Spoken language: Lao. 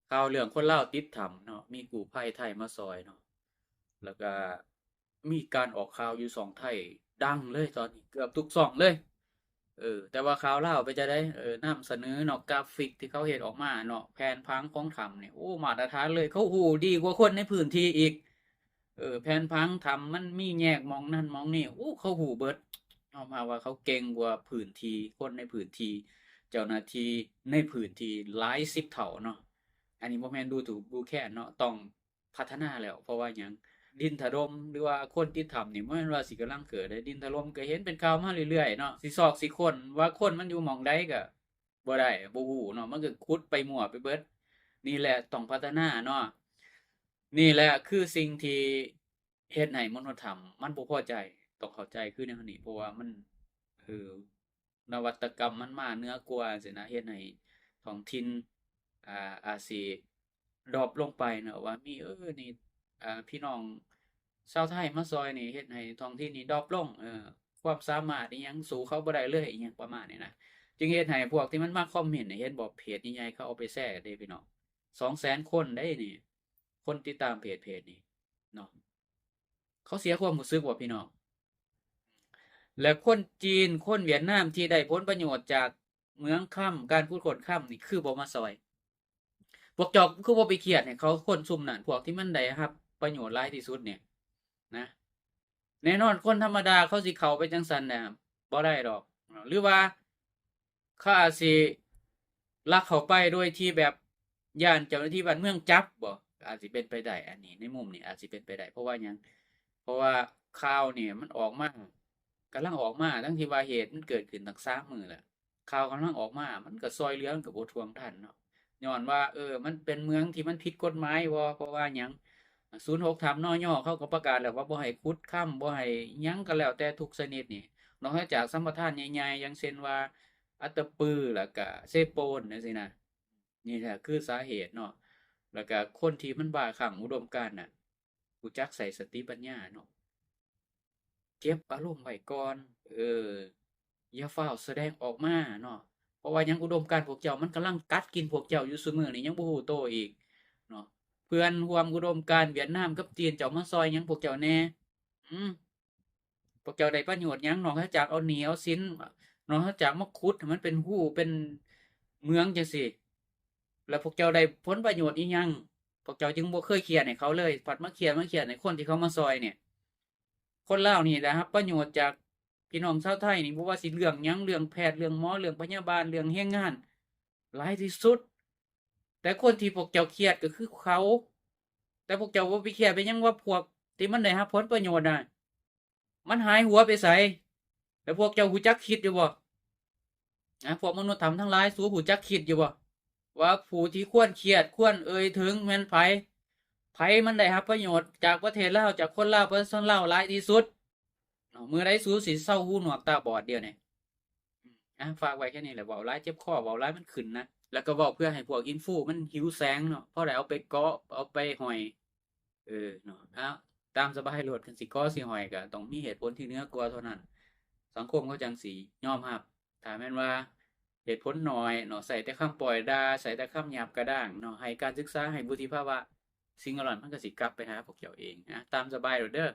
ຂ່າວເລື່ອງຄົນລາວຕິດຖ້ຳເນາະ ມີກູ້ໄພໄທມາຊ່ອຍເນາະ ແລ້ວກະມີການອອກຂ່າວຢູ່ຊ່ອງໄທ ດັງເລີຍຕອນນີ້ ເກືອບທຸກຊ່ອງເລີຍ. ເອີ ແຕ່ວ່າຂ່າວລາວເປັນຈັ່ງໃດ? ເອີ ນຳສະເໜີເນາະ ກຣາຟິກທີ່ເຂົາເຮັດອອກມາເນາະ ແຜນຜັງຂອງຖ້ຳນີ້ ໂອ້ ມາດຕະຖານເລີຍ ເຂົາຮູ້ດີກວ່າຄົນໃນພື້ນທີ່ອີກ. ເອີ ແຜນຜັງຖ້ຳມັນມີແຍກໝ່ອງນັ້ນໝ່ອງນີ້ ໂອ້ ເຂົາຮູ້ເບິດ. ຍອມຮັບວ່າເຂົາເກັ່ງກວ່າພື້ນທີ່ ຄົນໃນພື້ນທີ່ ເຈົ້າໜ້າທີ່ໃນພື້ນທີ່ຫຼາຍສິບເທົ່າເນາະ. ອັນນີ້ບໍ່ແມ່ນດູຖູກດູແຄນເນາະ ຕ້ອງພັດທະນາແລ້ວ. ເພາະວ່າຫຍັງ? ດິນຖະຫຼົ່ມ ຫຼືວ່າຄົນຕິດຖ້ຳນີ້ ບໍ່ແມ່ນວ່າຊິກຳລັງເກີດເດ້ ດິນຖະຫຼົ່ມກໍເຫັນເປັນຂ່າວມາເລື້ອຍໆເນາະ ຊິຊອກຊິຄົ້ນວ່າຄົນມັນຢູ່ໝ່ອງໃດກໍ ບໍ່ໄດ້ ບໍ່ຮູ້ເນາະ ມັນກໍຂຸດໄປມົ້ວໄປເບິດ. ນີ້ແຫຼະຕ້ອງພັດທະນາເນາະ ນີ້ແຫຼະຄືສິ່ງທີ່ເຮັດໃຫ້ມະນຸດຖ້ຳມັນບໍ່ພໍໃຈ. ຕ້ອງເຂົ້າໃຈຄືແນວນີ້ ເພາະວ່າມັນ ເອີ ນະວັດຕະກຳມັນມາເໜືອກວ່າຊີ້ນະ ເຮັດໃຫ້ທ້ອງຖິ່ນ ອ່າ ອາດຊິດຣອບລົງໄປເນາະ ວ່າມີ ເອີ ນີ້ ອ່າ ພີ່ນ້ອງຊາວໄທມາຊ່ອຍນີ້ ເຮັດໃຫ້ທ້ອງຖິ່ນນີ້ດຣອບລົງ ເອີ ຄວາມສາມາດອີ່ຫຍັງສູ້ເຂົາບໍ່ໄດ້ເລີຍ ອີ່ຫຍັງປະມານນີ້ນະ. ຈຶ່ງເຮັດໃຫ້ພວກທີ່ມັນມາຄອມເມັນນີ້ ເຫັນບໍ່ ເພຈໃຫຍ່ໆເຂົາເອົາໄປແຊເດ້ພີ່ນ້ອງ ສອງແສນຄົນເດ້ນີ້ ຄົນຕິດຕາມເພຈ ເພຈນີ້ເນາະ ເຂົາເສຍຄວາມຮູ້ສຶກບໍ່ພີ່ນ້ອງ? ແລະຄົນຈີນ ຄົນຫວຽດນາມທີ່ໄດ້ຜົນປະໂຫຍດຈາກເໝືອງຄຳ ການຂຸດຄົ້ນຄຳນີ້ ຄືບໍ່ມາຊ່ອຍ. ພວກເຈົ້າຄືບໍ່ໄປຄຽດໃຫ້ເຂົາ ຄົນຊຸມນັ້ນ ພວກທີ່ມັນໄດ້ຮັບປະໂຫຍດຫຼາຍທີ່ສຸດນີ້ນະ? ແນ່ນອນຄົນທຳມະດາເຂົາຊິເຂົ້າໄປຈັ່ງຊັ້ນນະ ບໍ່ໄດ້ດອກ ຫຼືວ່າເຂົາອາດຊິລັກເຂົ້າໄປໂດຍທີ່ແບບຢ້ານເຈົ້າໜ້າທີ່ບ້ານເມືອງຈັບບໍ? ອາດຊິເປັນໄປໄດ້ ອັນນີ້ໃນມຸມນີ້ອາດຊິເປັນໄປໄດ້. ເພາະວ່າຫຍັງ? ເພາະວ່າຂ່າວນີ້ມັນອອກມາ ກຳລັງອອກມາ ທັງທີ່ວ່າເຫດມັນເກີດຂຶ້ນຕັ້ງສາມມື້ແລ້ວ ຂ່າວກຳລັງອອກມາ ມັນກໍຊ່ອຍເຫຼືອ ມັນກໍບໍ່ທ່ວງທັນເນາະ ຍ້ອນວ່າ ເອີ ມັນເປັນເມືອງທີ່ມັນຜິດກົດໝາຍບໍ? ເພາະວ່າຫຍັງ? ສູນຫົກ ຖ້ຳ ນຍ ເຂົາກໍປະກາດແລ້ວວ່າບໍ່ໃຫ້ຂຸດຄຳ ບໍ່ໃຫ້ຫຍັງກໍແລ້ວແຕ່ທຸກຊະນິດນີ້ ນອກເສຍຈາກສຳປະທານໃຫຍ່ໆ ຢ່າງເຊັ່ນວ່າ ອັດຕະປື ແລ້ວກະເຊໂປນ ຈັ່ງຊີ້ນະ. ນີ້ແຫຼະຄືສາເຫດເນາະ ແລ້ວກະຄົນທີ່ມັນບ້າຄ້າງອຸດົມການນະ ຮູ້ຈັກໃຊ້ສະຕິປັນຍາເນາະ ເກັບອາລົມໄວ້ກ່ອນ ເອີ ຢ່າຟ້າວສະແດງອອກມາເນາະ. ເພາະວ່າຫຍັງ? ອຸດົມການພວກເຈົ້າມັນກຳລັງກັດກິນພວກເຈົ້າຢູ່ຊຸມື້ນີ້ ຍັງບໍ່ຮູ້ໂຕອີກເນາະ. ເພື່ອນຮ່ວມອຸດົມການຫວຽດນາມກັບຈີນ ເຈົ້າມາຊ່ອຍຫຍັງພວກເຈົ້າແດ່? ອືມ ພວກເຈົ້າໄດ້ປະໂຫຍດຫຍັງ? ນອກເສຍຈາກເອົາໜີ້ເອົາສິນ ນອກເສຍຈາກມາຂຸດໃຫ້ມັນເປັນຮູເປັນເໝືອງຈັ່ງຊີ້ ແລ້ວພວກເຈົ້າໄດ້ຜົນປະໂຫຍດອີ່ຫຍັງ? ພວກເຈົ້າຈຶ່ງບໍ່ເຄີຍຄຽດໃຫ້ເຂົາເລີຍ ພັດມາຄຽດ ມາຄຽດໃຫ້ຄົນທີ່ເຂົາມາຊ່ອຍນີ້. ຄົນລາວນີ້ໄດ້ຮັບປະໂຫຍດຈາກພີ່ນ້ອງຊາວໄທນີ້ ບໍ່ວ່າຊິເລື່ອງຫຍັງ ເລື່ອງແພດ ເລື່ອງໝໍ ເລື່ອງພະຍາບານ ເລື່ອງແຮງງານ ຫຼາຍທີ່ສຸດ. ແຕ່ຄົນທີ່ພວກເຈົ້າຄຽດກໍຄືເຂົາ ແຕ່ພວກເຈົ້າບໍ່ໄປຄຽດເປັນຫຍັງວ່າພວກທີ່ມັນໄດ້ຮັບຜົນປະໂຫຍດນະ ມັນຫາຍຫົວໄປໃສ? ແລ້ວພວກເຈົ້າຮູ້ຈັກຄິດຢູ່ບໍ່? ອາ ພວກມະນຸດທຳທັງຫຼາຍ ສູຮູ້ຈັກຄິດຢູ່ບໍ່ ວ່າຜູ້ທີ່ຄວນຄຽດຄວນເອີ່ຍເຖິງແມ່ນໃຜ? ໃຜມັນໄດ້ຮັບປະໂຫຍດຈາກປະເທດລາວ ຈາກຄົນລາວ ປະຊາຊົນລາວຫຼາຍທີ່ສຸດ? ເນາະ ມື້ໃດສູຊິເຊົາຫູໜວກຕາບອດດຽວນີ້? ອາ ຝາກໄວ້ແຄ່ນີ້ແຫຼະ ເວົ້າຫຼາຍເຈັບຄໍ ເວົ້າຫຼາຍມັນຂຶ້ນນະ ແລ້ວກໍເວົ້າເພື່ອໃຫ້ພວກອິນຟູມັນຫິວແສງເນາະ ພໍໄດ້ເອົາໄປເກາະ ເອົາໄປຫ້ອຍ ເອີ ເນາະ ເອົາ ຕາມສະບາຍໂລດ ຄັນຊິເກາະຊິຫ້ອຍກໍຕ້ອງມີເຫດຜົນທີ່ເໜືອກວ່າເທົ່ານັ້ນ ສັງຄົມເຂົາຈັ່ງຊິຍອມຮັບ. ຖ້າແມ່ນວ່າເຫດຜົນໜ້ອຍເນາະ ໃຊ້ແຕ່ຄຳປ້ອຍດ່າ ໃຊ້ແຕ່ຄຳຫຍາບກະດ້າງເນາະ ໄຮ້ການສຶກສາ ໄຮ້ວຸດທິພາວະ ສິ່ງເຫຼົ່ານັ້ນມັນກໍຊິກັບໄປຫາພວກເຈົ້າເອງ. ອາ ຕາມສະບາຍໂລດເດີ້.